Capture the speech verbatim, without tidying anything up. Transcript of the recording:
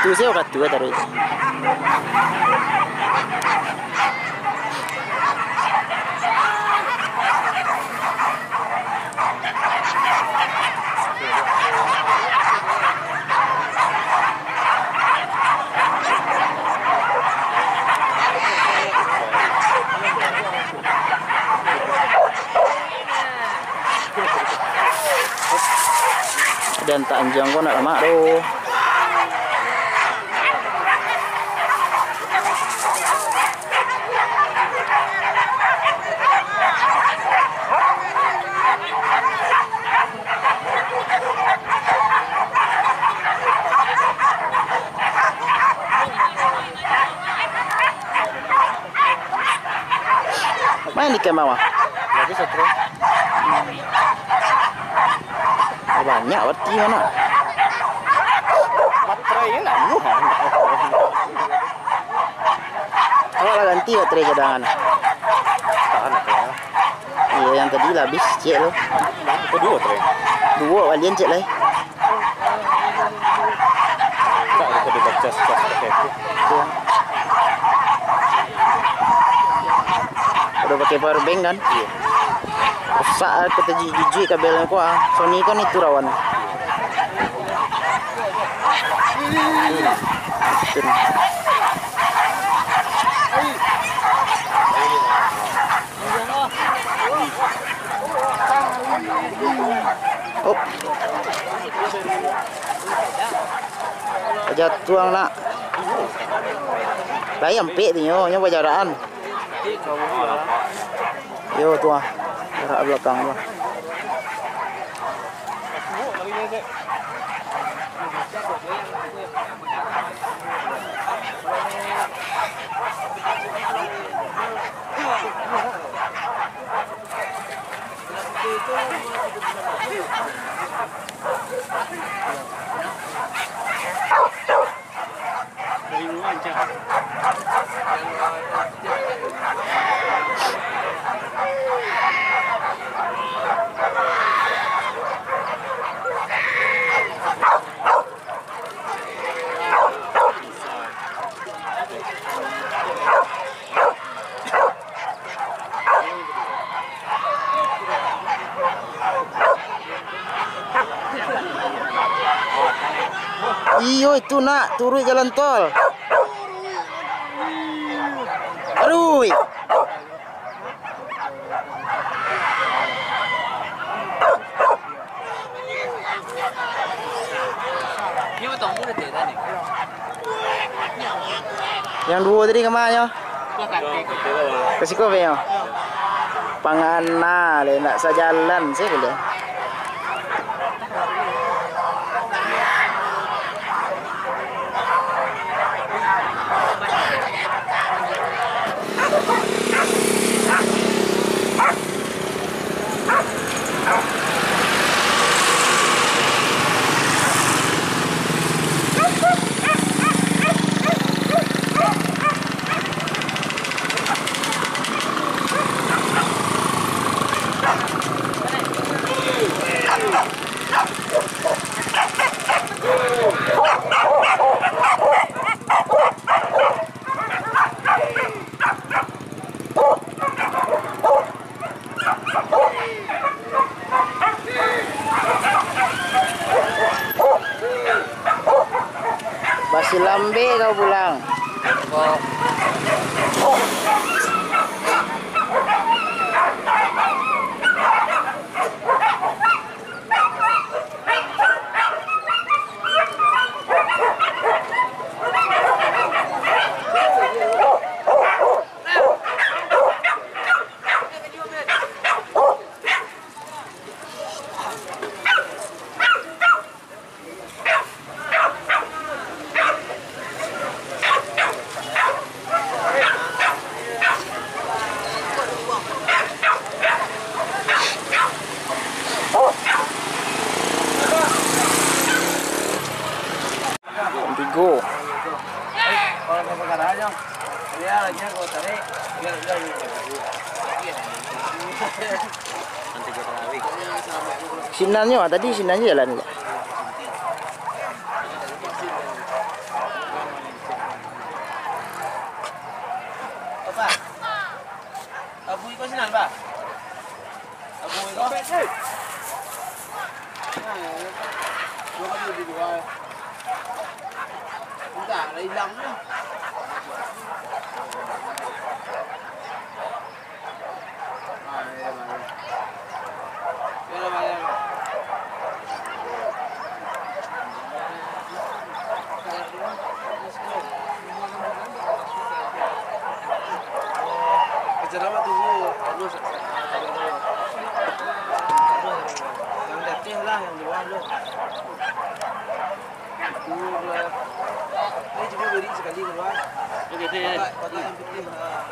Tu sia katu taruih. Dan tak anjang ko nak lamak tu. Main di kemah, wah. Jadi satu. Oh, banyak berarti mana? Baterai lah, nuh. Awak lah ganti baterai cadangan. Tahan apa ya? Iya, yang tadi lah habis, cek lo. Kedua baterai. Dua balian, cek lah. Tak ada tadi cas-cas pakai tu. Iya. Udah pakai power bank kan? Iya. Rusak ah, kata jijik kabelnya ko ah. Sony kan itu rawan. Itu. Hop. Jatuah nak. Lai ampek tu nyo, nyo bajaraan. Yo tu ah. Jarak belakang tu ah. Iyo, itu nak turuik jalan tol. Aduh. Yang duo tadi ka ma nyo? Ka siko be nyo. Pangana le, nak sajalan se le. Basi lambek kau pulang. Tigo. Sinannyo, ah, tadi sinannyo jalan. Abang Ega. Nah, ya. Dua kali di luar. Entah, dah hilang lah. Ah, ya, ya. Ya, ya, ya. Kayak dulu. Kecil amat tu, Bu. Anu, sa-, sa-, sa-, yang di ateh lah, yang di bawah tu. Itu lah. Ini cuma beri sekali keluar. Oke, oke. Kotak, kotak yang putih, ah.